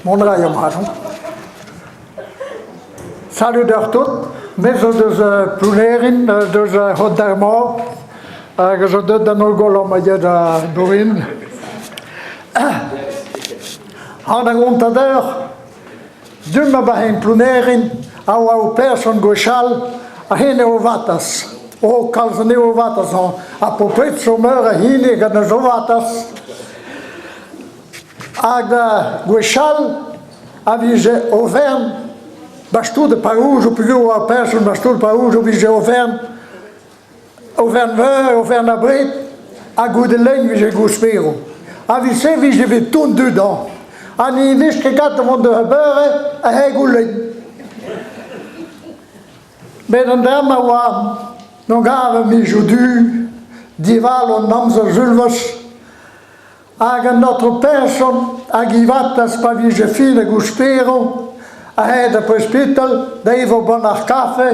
Mont a raio mat. Salud deoc'h tout. Me zo deus Plounerin, deus C'hot-d'Armor, hag a zo deuet d'an holl goll ma ya da Bourin. An a gontañ deoc'h, du ma ba en Plounerin a oa o person gwechall, ha hen eo vatas. O, kalz anezho o vatas, ha popred zo meur a hini gant a zo vatas. Hag gwechall a vije overn, bastoù de Parouj, peogwir oa person bastoù de Parouj, vije overn, overn veur, overn abred, ha goude lein vije gousperoù. Ha vije vije bet tout dud hañ. Ha ne vez ket kat da vont d'ur beure a-heg o lein. Met an dra ma oa n'on gave mizoù du, divalo an amzer sulvezh, Hag an aotrou person a givatas pa vije fin e gousperoù, a-hed ar presbital da evañ bannac'h kafe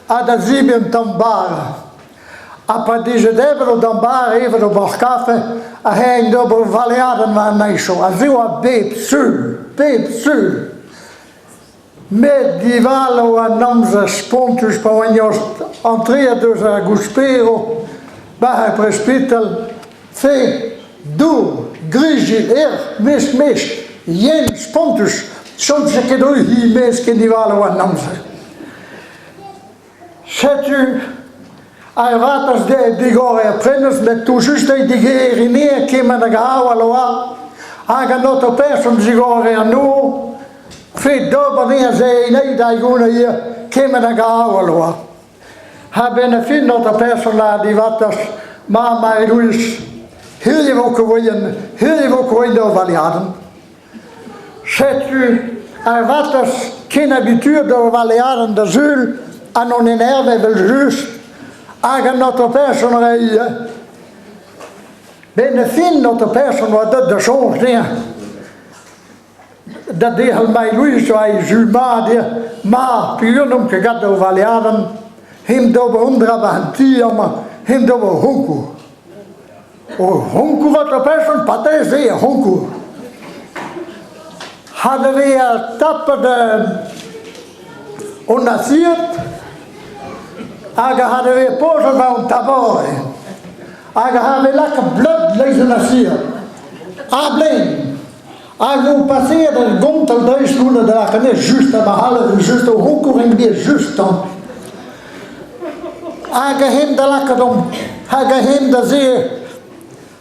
ha da zebriñ un tamm bara. Ha pa dije debret o tamm bara, evet o boc'h kafe, a-hed d'ober ur valeadenn war an neizhoù, a se oa bep sul, bep sul. Met divalo an amzer spontus pa oan eost antreet eus ar gousperoù war ar presbital, fe, dour, grizilh, erc'h, mesk-mesk, yen spontus, soñj ket hi 'maez ken divalo an amzer. Setu ar vatezh digor er prenestr met tout-just eo digeriñ anezhañ kement hag aval oa hag an aotrou-person zigore an nor fed d'ober anezhañ se en da gounezh kement hag aval oa. Ha 'benn ar fin an aotrou-person a divatas ma Marie-Louise hiziv e vo ket voaien hiziv e vo ket voaien d'ur valeadenn. Setu ar vatezh ken habituet d'ur valeadenn da sul ha n'on enerve evel-just hag an aotrou person a rae ivez. 'Benn ar fin an aotrou person oa deuet da soñj dezhañ da derc'hel Mai-Louis oa he sul mat eo. Ma, peogwir n'omp ket gant ur valeadenn, hemp d'ober un dra war an ti amañ, hemp d'ober c'honkour. O c'honkour aotrou person, patez eo ar c'honkour. Ha da vezañ tapet hon asied hag a da vezañ pozet war an tabore hag a vez lakaet bleud leizh an asied. A-blen. Hag o paseet ar gontel dreist goude da lakaat anezhañ just ha ma c'haller just o c'honkour en bet just tamm. Hag hen da lakaat omp, hag hen da se,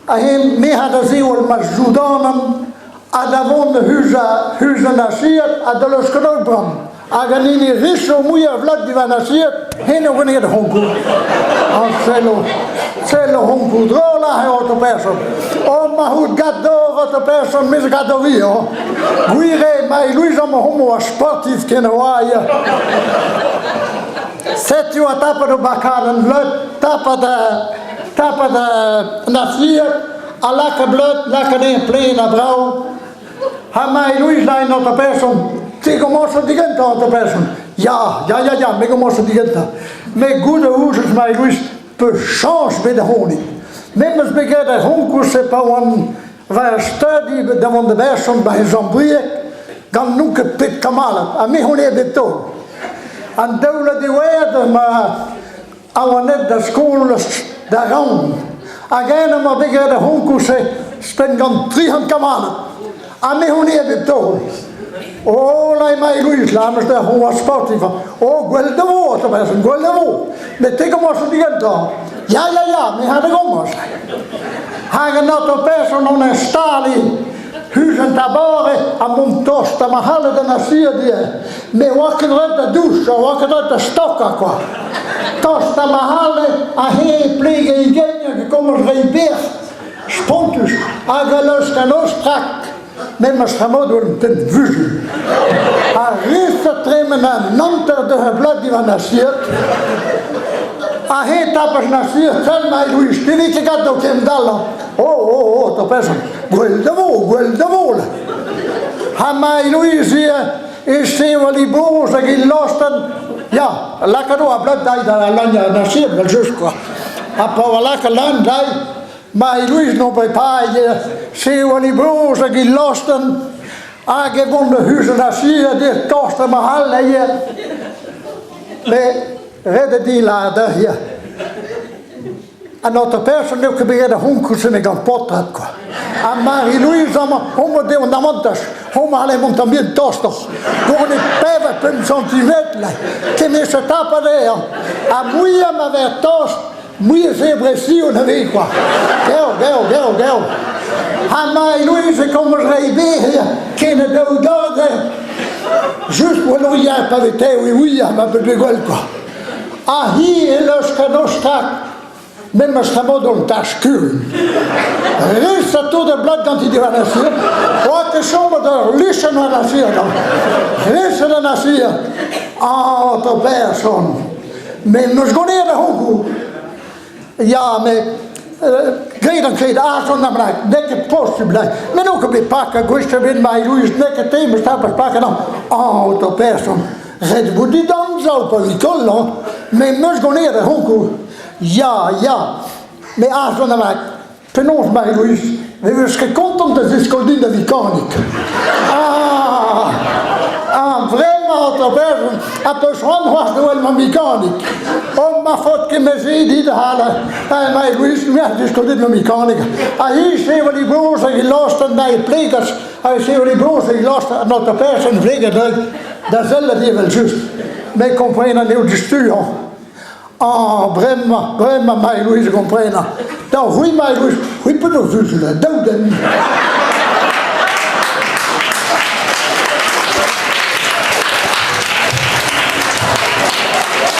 hen me ha da zeol ma joudanan, ha da vont da huzañ huz an asied ha da leuskel holl bramm. Hag an hini richo muiañ vlad diwar an asied, hen o gwelet c'honkour. An sello, sello c'honkour drolañ eo aotrou person. O ma c'hout gador aotrou person, me zo gador ivez. Gwir eo, Marie-Louise amañ homo a sportif ken a oa ya. Setu a tapet o bakadenn vleud, tapet tapet an asied, ha laka bleud, laka anezhañ plaen ha brav. Ha Marie-Louise là en aotrou person, te gomañso digentañ aotrou person. Ya, ya, ya, ya, me gomañso digentañ. Met goût a ouzez Marie-Louise peus chañs bet da c'honit. Me 'm eus bet graet ar c'hoñkours-se pa oan war ar studi da vont da berson ba he Jean-Brieg gant n'on ket pet kamalad ha me c'honee bep taol. An daoulad diwezhat ma a oan aet da skol da Raon hag eñ am boa bet graet ar c'hoñkours-se ouzhpenn gant 300 kamalad ha me c'honee bep taol. Oh, là emañ Louis, là am eus da c'hoaz sportif. Oh, gwell da vo, aotrou person, gwell da vo. Met te gomañs digentañ. Ya, ya, ya, me ha da gomañs. Hag an aotrou person on en stali huz an tabare ha mont tost ha ma c'hallet an asied ivez. Me oa ket ret da douch, oa ket ret da stokañ kwa. Tost ha ma c'halle ha he plege e gein hag e komañs reiñ bec'h spontus hag a laosk an ostrak. Memes tra mod un tenn vuzul. Ar rest a tremen an hanter deus ar bloaz diwar an asied. Ha he tapas an asied sell ma Louis, te vez ket ganto ken dall. Oh, oh, oh, to person. Gwell da vo, gwell da vo. Ha ma Louis e sevel e boz hag e lostenn. Ya, lakaat o a blad dai da lan an asied, vel just quoi. Ha pa oa lakaat lan dai, Marie-Louise n'on bet pas sevel he brozh hag he lostenn. Hag e vont da huchal asied eo tost ma c'hall ivez. Met ret eo din lâret deoc'h ivez. An aotrou person n'eo ket bet graet ar c'honkours-se gant paotred kwa. Ha Marie-Louise amañ, homañ dezho an avantaj, homañ c'halle mont tamm bihan tostoc'h. Gant pevar pemp santimetr, kement-se tapa dezhañ. Ha muiañ ma vez tost, muiañ se bresion a vez kwa. Geo, geo, geo, geo. Ha Marie-Louise e komz re bet ken a daou dad Just war ya pa vez tev e ouia ma bet gwell kwa. Ha hi e laosk an ostag memes tra mod on tach kurun. Rust a tout a blad ganti diwar an asir. Oa ket chomet ur lichenn war an asir. Rust an asir. Ah, to person. Met 'meus goneet ar c'honkour. Ya, met graet an ket argant am rak, n'eo ket posubl. Met n'eo ket bet paket gwech ebet Marie-Louise, n'eo ket te 'meus tapet paket an aotrou person. Ret vo dit anzav pa vi koll, hañ. Met 'meus goneet ar c'honkour. Ya, ya, met argant am rak. Penaos, Marie-Louise, ne vez ket kontant da zeskoll din da vikanik. Ah! Ah, bremañ, aotrou ha peus c'hoant c'hoazh da wel ma mekanik. Oh, ma faot ket me se dit hala. Ah, Marie-Louise, me a zeskoll dit ma mekanik. Ha hi sevel he brozh hag he lost an e plegas, ha sevel he brozh hag he lost an aotrou person vleget da sellet evel-just. Me komprenan eo diouzhtu, hañ. Ah, bremañ, bremañ, Marie-Louise, komprenañ. Da c'hwi, Marie-Louise, c'hwi penaos vuzul, daou den.